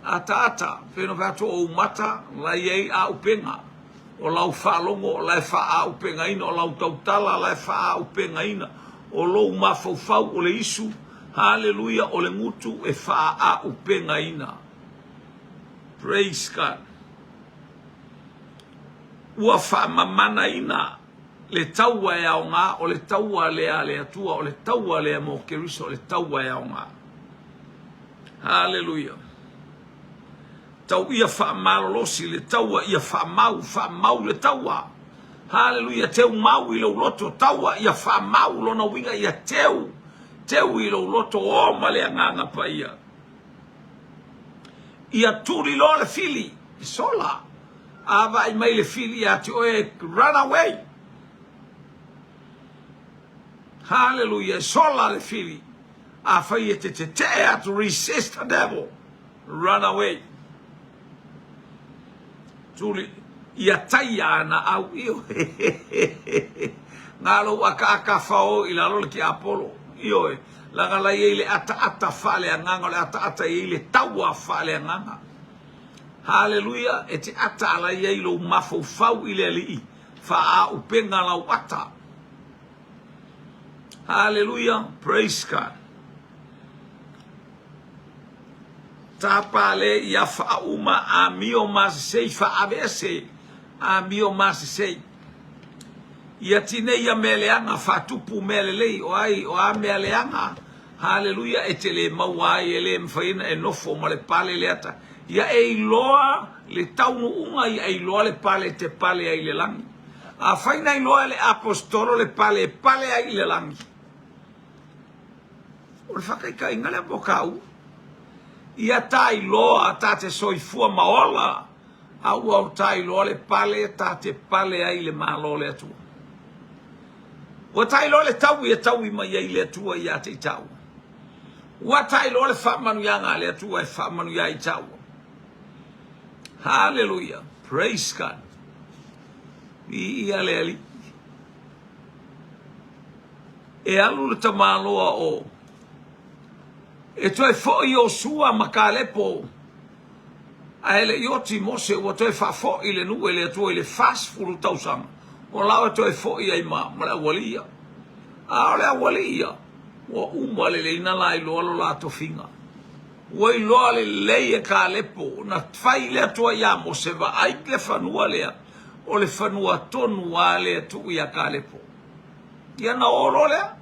Ataata, pei ona fai atu o ou mata la e i ai aupega, o lau faalogo la e faaaupegaina, o lau tautala la e faaaupegaina, o lou mafaufau o le isu, haleluia, o le gutu e faaaupegaina. Praise God. Ua faamamanaina. Le taua e aoga, o le taua lea a le Atua, o le taua lea mo Keriso, o le taua e aoga. Haleluia! Tau ia faamalolosi le taua, ia faamau, faamau le taua. Haleluia! Teu mau i lou loto, taua ia faamau, lona uiga ia teu, teu i lou loto, o ma le Agaga Paia. Ia tuli loa le fili, e sola. A vaai mai le fili ia te oe, run away. Haleluia, e sola le fili. Afai e te tetee atu, resist the devil, run away. Tuli, ia taia ana au, ioe. Ngā lou akaaka whao i lalo le tiapolo, ioe. Laga lai ei le ataata faaleagaga, o le ataata i ei le taua faaleagaga. Haleluia, e te ata ala i ai lou mafaufau i le Alii, faaauupega lau ata. Haleluia, praise God. Tapa le ia faauma amio masesei faaveese amio masesei. Ia tinei ia mea leaga faatupu mea lelei o ai o a mea leaga. Haleluia e te le maua ai e le mafai ona e nofo ma le pale le ata. Ia e iloa le taunuuga ia e iloa le pale e te pale ai i le lagi. Afai na iloa e le aposetolo le pale e pale ai i le lagi, o le faataitaiga lea mo tāua. Ia ta iloa ta te soifua ma ola, a ua o ta iloa le pale ta te pale ai i le Malo o le Atua. Ua ta iloa le taui e taui mai ai le Atua ia te i tāua. Ua ta iloa le faamanuiaga a le Atua e faamanuia ai i tāua. Hallelujah. Praise God. Viia le Alii. E alu le tamaloa o e toe foi Iosua ma Kalepo ae le i oti Mose ua toe faafoi le nuu e le Atua i le 40 tausaga o la e toe foi ai ma, ma le aualii ia. A o le aualii ia ua uma lelei na la iloa lo la tofiga. Ua iloa lelei e Kalepo na fai le Atua iā Mose vaai le fanua lea o le fanua tonu a lea tuu iā Kalepo. Ia na oo loa lea.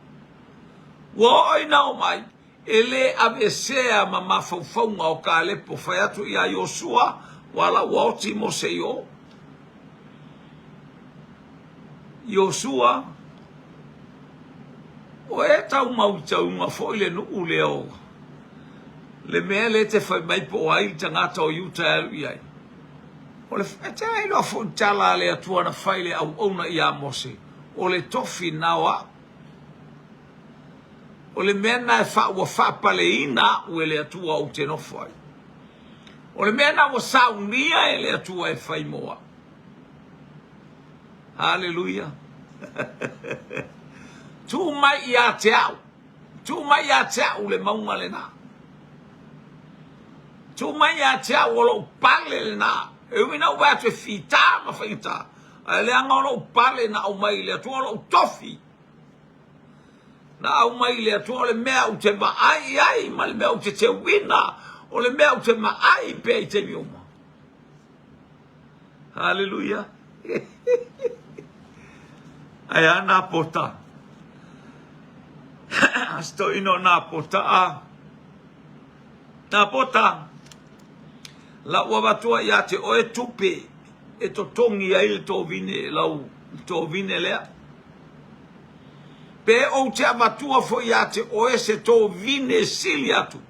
Ua oo ina oo mai, e le aveesea ma mafaufauga o Kalepo fai atu iā Iosua, ua la ua oti Mose i o. Iosua, o e tau mautauga foi le nuu lea o le mea lea e te fai mai po o ai le tagata o Iuta e alu i ai. O le, e te iloa foi le tala a le Atua na fai le auauna iā Mose, o le tofi na o au. O le mea na e fa, ua faapaleina au e le Atua ou te nofo ai. O le mea na ua saunia e le Atua e fai mo au. Haleluia. Tuu mai ia te au. Tuu mai ia te au le mauga lena. Tuu mai ia te au o lou pale lena. E ui ina ou vaai atu e fita ma faigata, ae leaga o lou pale na aumai i le Atua, o lou tofi na aumai i le Atua, o le mea ou te vaai i ai ma le mea ou te teuina, o le mea ou te vaai pea i taimi uma. Haleluia. Ae a nā pota? Se toeaina o nā pota a. Nā pota, la ua avatua ia te oe tupe e totogi ai le tovine, lau tovine lea. Pe ou te avatua foi ia te oe se tovine sili atu.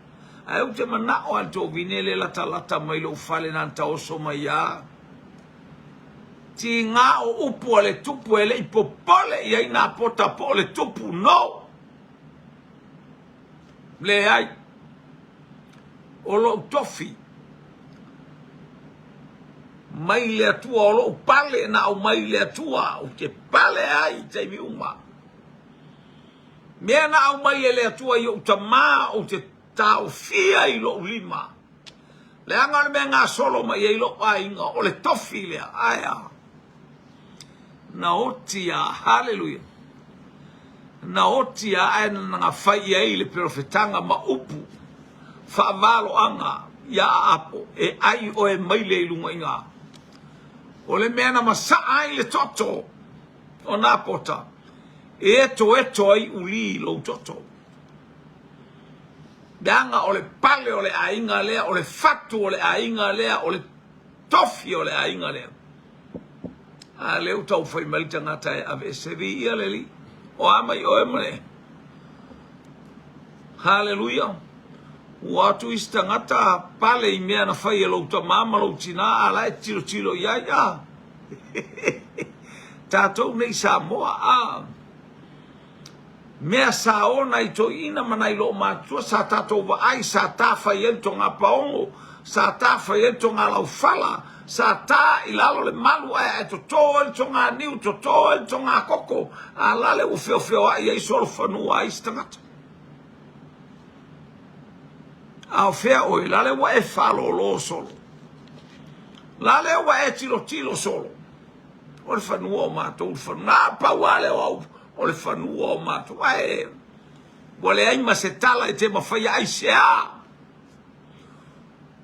Ae ou te manao a le tovine le latalata mai lou fale na taoso mai a. Tiga o upu a le tupu e le i popole i ai nā pota po o le tupu. No! Leai. O lou tofi mai le Atua, o lou pale na aumai le Atua, ou te pale ai i taimi uma. Mea na aumai e le Atua i ou tamā ou te taofia i lou lima. Leaga o le mea gasolo mai ai lou aiga, o le tofi lea. Ae a? Na oti a, haleluia. Na oti a ae na fai i ai le perofetaga ma upu faavaloaga ia Aapo, e ai oe mai le i luga i ina. O le mea na masaa ai le toto. O Napota, e etoeto ai ulī i lou toto. Leaga o le pale o le aiga lea, o le fatu o le aiga lea, o le tofi o le aiga lea. A lea ua taumafai mai le tagata e aveese. Viia le Alii. O a mai oe ma le Haleluia. Ua atu isi tagata pale i mea na fai e lou tamā ma lou tinā, a la e tilotilo i ai, a. Tatou nei Samoa, a. Mea sa o nai toeaiina ma nai loomatutua sa tatou vaai, sa ta fai ai le togapaogo, sa ta fai ai le togalaufala, sa ta i lalo le malu ae ae toto ai le toganiu, toto ai le togakoko, a la le ua feofeoai ai solofanua a isi tagata. A o fea oe, la le ua e faalōlō solo. La le ua e tilotilo solo. O le fanua o matou le fanua. Na pau lava lea o au, o le fanua o matou. Ae ua leai ma se tala e te mafaia aisea?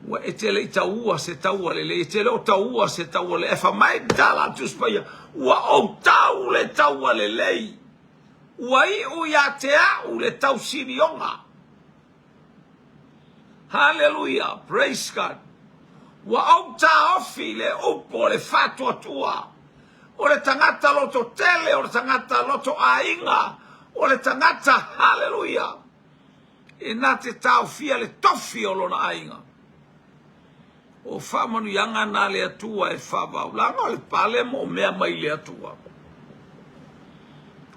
Ua e te le i taua se taua lelei, e te le o taua se taua lelei. Ae fai mai le tala a le Tusi Paia, ua ou tau le taua lelei, ua iu ia te au le tausilioga. Haleluia! Praise God! Ua ou taofi le upu o le faatuatua, o le tagata loto tele, o le tagata loto aiga, o le tagata, haleluia, e na te taofia le tofi o lona aiga. O faamanuiaga na le Atua e faavau, leaga o le pale moomea mai le Atua.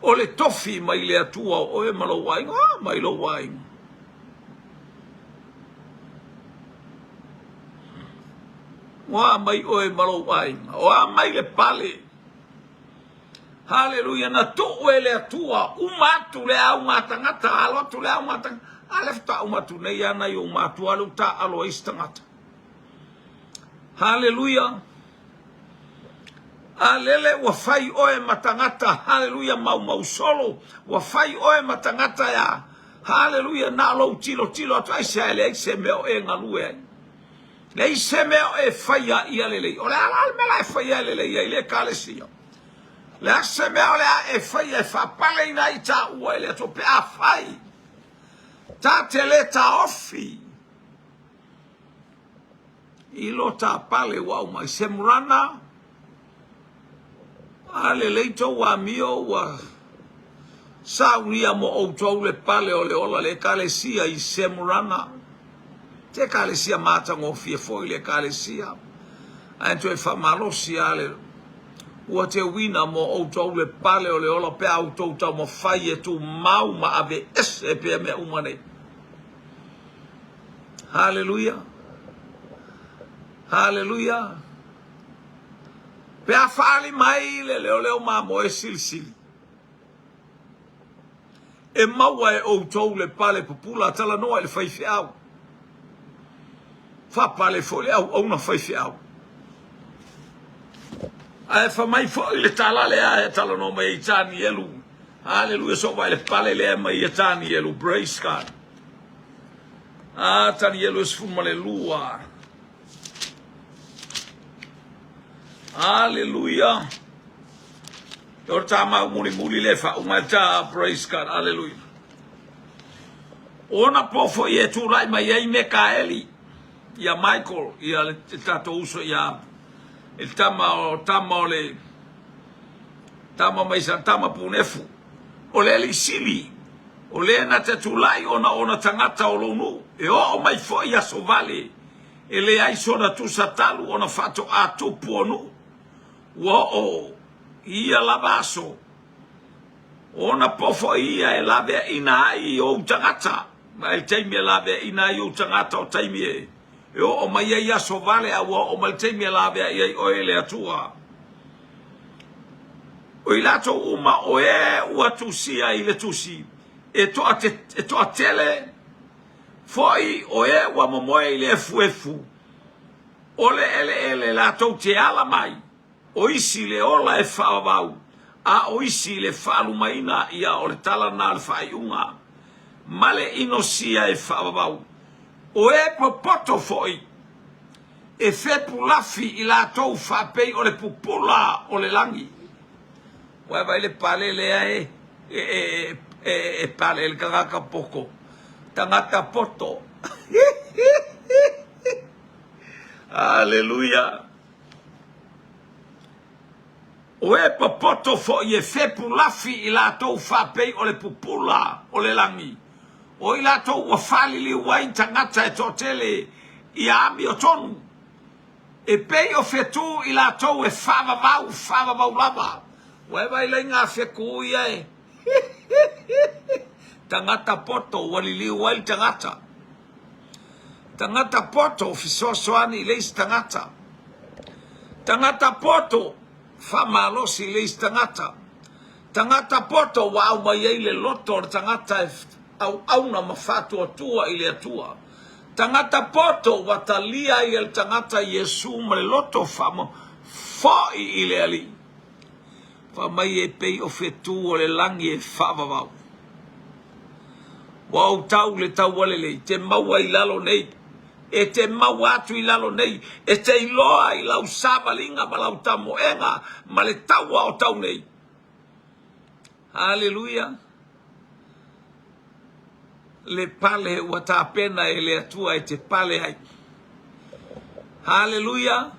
O le tofi mai le Atua o oe ma lou aiga, ah, mai lou aiga. Ua mai oe ma lou aiga, o a mai le pale. Haleluia, na tuu e le Atua, uma atu le auga tagata, alo atu le auga tagata. A le faatoa uma atu nei lava nai ou matua, lea ua taaalo ai isi tagata. Haleluia. A lele ua fai oe ma tagata, haleluia, maumau solo, ua fai oe ma tagata ya, haleluia, na o lou tilotilo atu, aisea e leai se mea o e galue ai. Leai se mea o e faia ia lelei. O le a la le mea la e faia e lelei ai le ekalesia? Le a se mea o le a e faia e faapaleina ai taua e le Atua pe afai ta te le taofi i lo ta pale ua aumai Semurana a lelei tou amio ua saunia mo outou le pale o le ola le ekalesia i Semurana te ekalesia matagofie foi le ekalesia ae toe faamalosi a le ua teuina mo outou le pale o le ola pe a outou taumafai e tumau ma aveese pea mea uma nei. Haleluia. Haleluia. Pe a faaali mai le leoleo mamoe silisili. E maua e outou le pale pupula, talanoa i le faifeau. Faapale foi le auauna faifeau. Ae fai mai foi le tala lea e talanoa mai ai Tanielu. Haleluia, so vaai le pale lea mai ia Tanielu. Praise God. Ah, Tanielu e 12. Haleluia. O le tamau mulimuli le faauma e ta. Praise God. Haleluia. Ona po foi e tulai mai ai Mekaeli, ia Michael, ia le tatou uso ia le tama o tama o le tama mai sa tama punefu. O le alii sili, o le na te tulai ona ona tagata o lou nuu, e oo mai foi aso vale, e leai sona tusa talu ona faatoa tupu o nuu. Ua oo i ia lava aso, ona po foi ia e laveaina ai ou tagata. Ma i le taimi e laveaina ai ou tagata, o taimi e oo mai ai aso vale, a ua oo mai le taimi e laveai ai oe e le Atua. O i latou uma o e ua tusia i le tusi, e toatele foi o e ua momoe i le efuefu, o le eleele latou te ala mai, o isi le ola e faavavau, a o isi le faalumaina, ia o le tala lena o le faaiuga, ma le inosia e faavavau. O e popoto foi, e fepulafi i latou faapei o le pupula o le lagi. Ua e vaai le pale lea e e e e e pale le tagata poto. Tagata poto. Aleluia. O e popoto foi e fepulafi i latou faapei o le pupula o le lagi, o i latou ua faliliu ai tagata e toatele ia amiotonu, e pei o fetu i latou e faavavau, faavavau lava. Ua e vaai laiga fetu ia e tagata poto ua liliu ai le tagata. Tagata poto fesoasoani i le isi tagata. Tagata poto faamalosi i le isi tagata. Tagata poto ua aumai ai le loto o le tagata e auauna ma faatuatua i le Atua. Tagata poto ua talia ai e le tagata Iesu ma le loto faamo foi i le Alii. Fai mai e pei o fetu o le lagi e faavavau. Ua ou tau le taualelei, te maua i lalo nei, e te maua atu i lalo nei, e te iloa i lau savaliga ma lau tamoega ma le taua o tau nei. Haleluia! Le pale ua tapena e le Atua e te pale ai. Haleluia!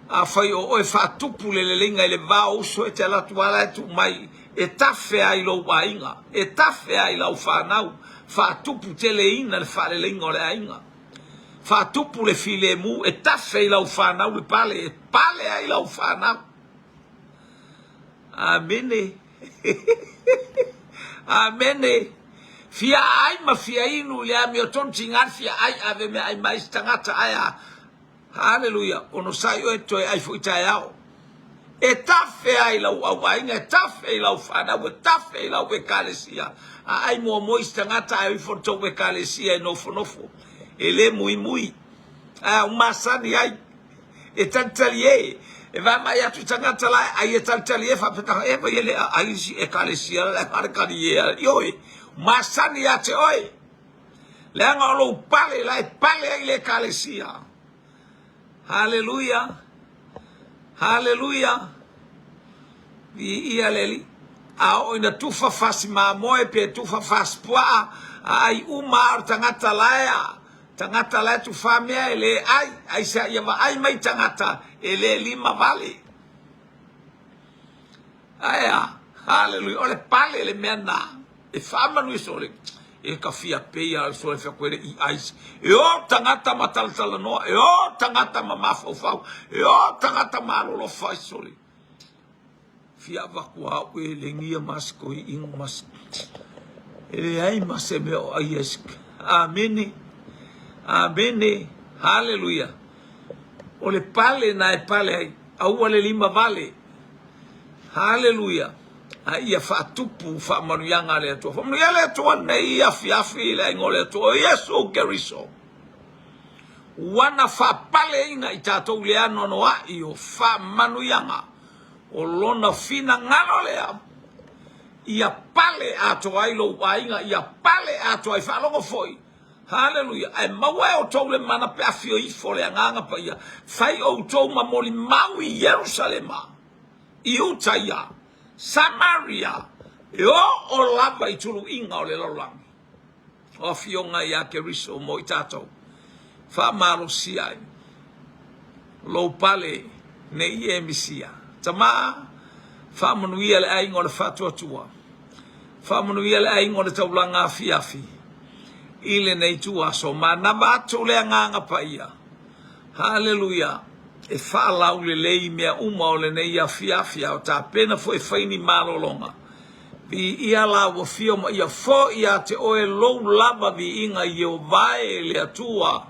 Afai o oe faatupu le leleiga i le va o uso e te alu atu ala e tuu mai e tafe ai lou aiga, e tafe ai lau fanau, faatupu teleina le faaleleiga o le aiga. Faatupu le filemu e tafe i lau fanau le pale, e pale ai lau fanau. Amene. Amene. Fia ai ma fia inu i le amiotonu tiga le fia ai ave mea ai mai se tagata ae a Haleluia onosai oe toe ai foi taeao. E tafe ai lau auaiga, e tafe i lau fanau, e tafe i lau ekalesia. A ai muamua isi tagata ae o ifo le tou ekalesia e nofonofo, e le muimui. Ae a u masani ai, e talitali e, e vaavaai atu i tagata la e ai e talitali e faapea e vai e le ai isi ekalesia la e faletali e ioe, masani ia te oe. Leaga o lou pale la e pale ai le ekalesia. Haleluia! Haleluia! Viia le Alii. A oo ina tufa fasi mamoe pe tufa fasi puaa, a ai uma a o le tagata la e a, tagata la e tufa mea e le ai, aisea ia vaai mai tagata e le lima vale. Ae a? Haleluia. O le pale le mea na. E faamanuia sole. E ka fia peia al sole fia koe le i ais. E o tagata ma talatalanoa. E o tagata ma mafaufau. E o tagata ma alolofa ai sole. Fia avaku au e lengia mas koi ingo mas. E leai ma se mea o ai es. Amene. Amene. Haleluia. O le pale na e pale ai. Aua le lima vale. Haleluia! A ia faatupu faamanuiaga a le Atua. Faamanuia le Atua nei afiafi i le aiga o le Atua o Iesu Keriso. Ua na faapaleina i tatou le anoanoai o faamanuiaga o lona finagalo lea ia pale atoa ai lou aiga, ia pale atoa ai. Faalogo foi, haleluia, ae maua e outou le mana pe afio ifo le Agaga Paia, fai outou ma molimau i Ierusalema, i uta ia, Samaria, e oo lava i tuluiga o le lalolagi. O afioga ia Keriso mo i tatou, faamalosia ai lou pale ne i e misia. Tama, faamanuia le aiga o le faatuatua, faamanuia le aiga o le taulaga afiafi i lenei ituaso. Manava atu le Agaga Paia. Haleluia! E faalaulelei mea uma o lenei afiafi, a o tapena foi e fai ni malologa. Viia la ua fio ma ia foi ia te oe lou lava viiga Ieova e le Atua.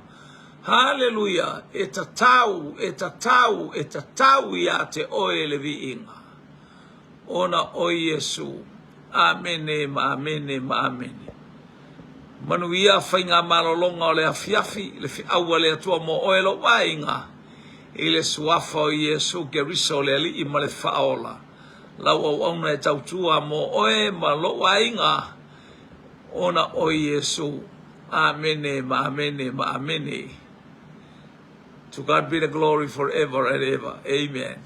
Haleluia! E tatau, e tatau, e tatau ia te oe le viiga. Ona o Iesu. Amene ma amene ma amene. Manuia faigamalologa o le afiafi, le feau a le Atua mo oe lou aiga, i le Suafa o Iesu Keriso le Alii ma le Faaola. Lau auauna e tautua mo oe ma lou aiga, ona o Iesu. Amene ma amene ma amene. To God be the glory forever and ever. Amen.